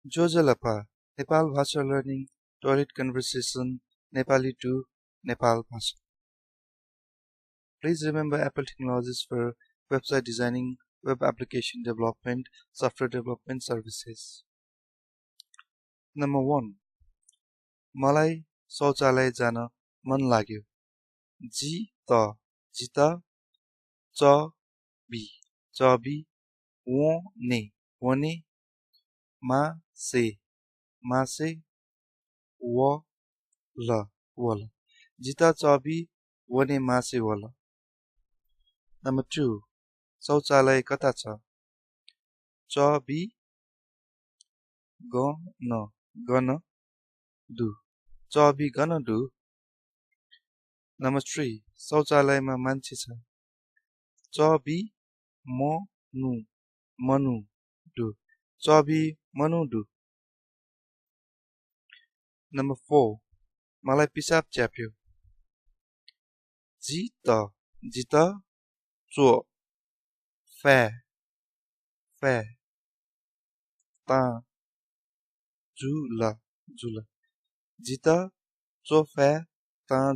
Jojalapa, Nepal Bhasha Learning, Toilet Conversation, Nepali to Nepal Bhasha. Please remember Apple Technologies for website designing, web application development, software development services. Number 1. मलाई शौचालय जान मन लाग्यो. जिता chabi wone मासे वला जिता chabi wone मासे वला. Number 2. शौचालय कता छ. chabi gana do. Number 3. शौचालयमा मान्छे छ. chabi manu-do. Number 4. मलाई पिसाब च्याप्यो. जिता जुला जिता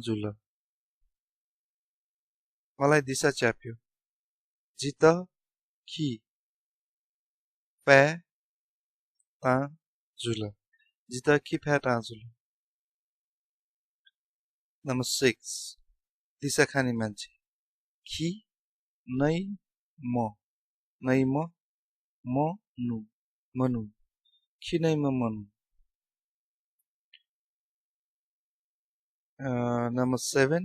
जुला. मलाई दिशा च्याप्यो. जिता जुला जिता जुला. Number 6. दिशा खाने मान्छे. मनु naima-manu. Number 7.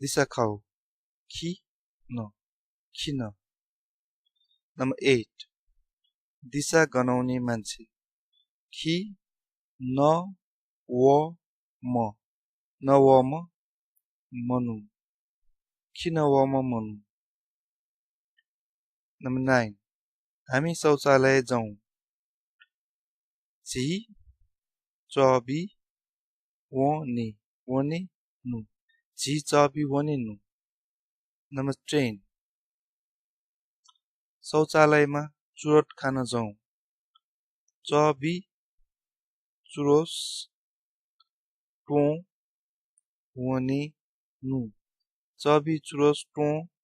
दिशा खाऊ. खिन. Number 8. दिशा गनाउने मान्छे. मनु. मनु. Number 9. हामी शौचालय जाउँ. chabi wone-nu. Number 10. शौचालयमा चुरोट खान जाउँ. chabi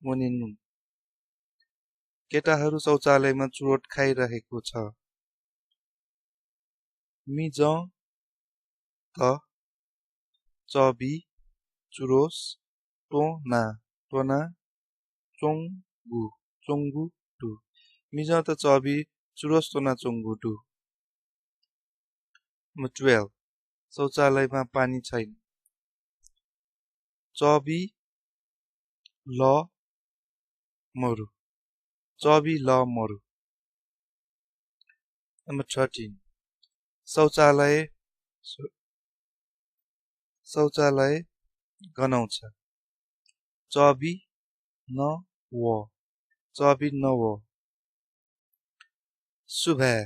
wone-nu. केटाहरू शौचालयमा चुरोट खाइरहेको छ. chabi churos tona chongu du. Number 12. शौचालयमा पानी छैन. chabi moru. Number 13. शौचालय गनाउँछ. chabi न wo. शुभ है.